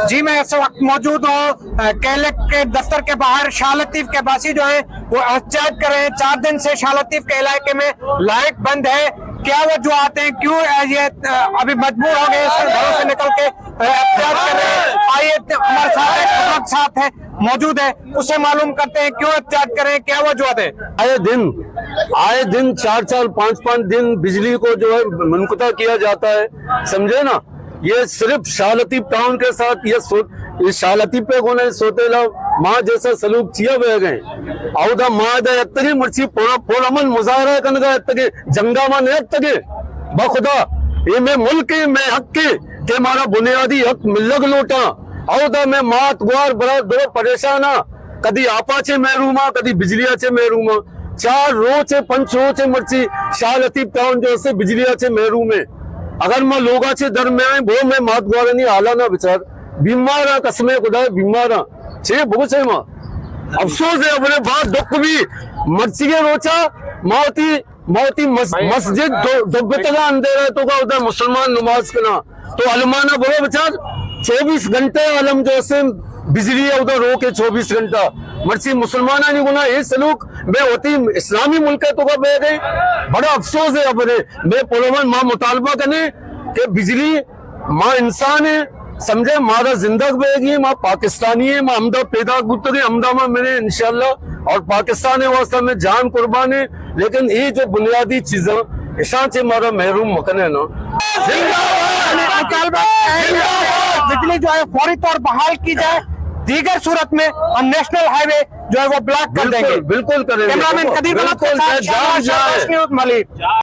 جی، میں اس وقت موجود ہوں، اے، کیلک کے دفتر کے باہر۔ شاہ لطیف کے باسی جو ہیں، وہ احتجاج کر رہے ہیں۔ چار دن سے شاہ لطیف کے علاقے میں لائٹ بند ہے۔ کیا وجوہات ہیں، کیوں، اے، یہ، اے، ابھی مجبور ہو گئے اس گھروں سے نکل کے، اے، احتجاج کر رہے ہیں؟ آئیے، ہمارے ساتھ ایک بزرگ ساتھ ہیں، موجود ہے، اسے معلوم کرتے ہیں کیوں احتجاج کر رہے ہیں، کیا وجوہات ہے؟ آئے دن، آئے دن چار چار پانچ پانچ دن بجلی کو جو ہے منقطع کیا جاتا ہے، سمجھے نا؟ یہ صرف شاہ لطیف ٹاؤن کے ساتھ یہ سو-، یہ شاہ لطیف پہ کون ہے سوتیلا ماں جیسا سلوک چیا بہ گئے۔ اودا ماں دا اتگے مرچی پورا، پورا من مظاہرہ کنگا اتگے، جنگا ماں نہ اتگے۔ بخدا، یہ میں ملک ہے، میں حق ہے کہ ہمارا بنیادی حق ملگ لوٹا۔ اودا میں مات گوار برا دو پریشان ہاں۔ کدی آپا چے محروم آں، کدی بجلیا چے محروم آں۔ چار روچ ہے، پنچ روچ ہے مرچی شاہ لطیف ٹاؤن جو سے بجلیا چے محروم ہے۔ اگر ما لوگا چے در میں آئیں، بھو میں مات گوارانی حالا نہ بچار۔ بیمار آں، قسم خدا بیمار آں۔ چے بگو چے ما۔ افسوس ہے، اپنے بات دکھ بھی مرچی کے روچا ما وتی، ما وتی مس-، مسجد دو-، دوبتگا اندھیرا توکا ادھر مسلمان نماز کنا۔ تو علمانا برو بچار، چوبیس گھنٹے عالم جو اسے بجلی ہے ادھر روکے چوبیس گھنٹہ۔ مرچی مسلمانانی گنا یہ سلوک میں وتی اسلامی ملک ہے توکا بہ گئے۔ بڑا افسوس ہے ابرے۔ میں پرامن ما مطالبہ کنے کہ بجلی، ما انسان ہے، سمجھے، مارا زندگ بہ گی، ما پاکستانی ہے، ما ہمدا پیدا بوتگے، ہمدا ما ملے انشاءاللہ، اور پاکستان واسطہ میں جان قربان ہے۔ لیکن یہ جو بنیادی چیزاں اشاں چے مارا محروم مکنے نا۔ مطالبہ ہے کہ بجلی جو ہے فوری طور بحال کی جائے، دیگر صورت میں ہم نیشنل ہائی وے جو ہے وہ بلاک کر دیں گے۔ بالکل، بالکل کریں گے۔ کیمرہ مین قدیر بلوچ کے ساتھ شاہنواز شاہ، نیوز ملیر۔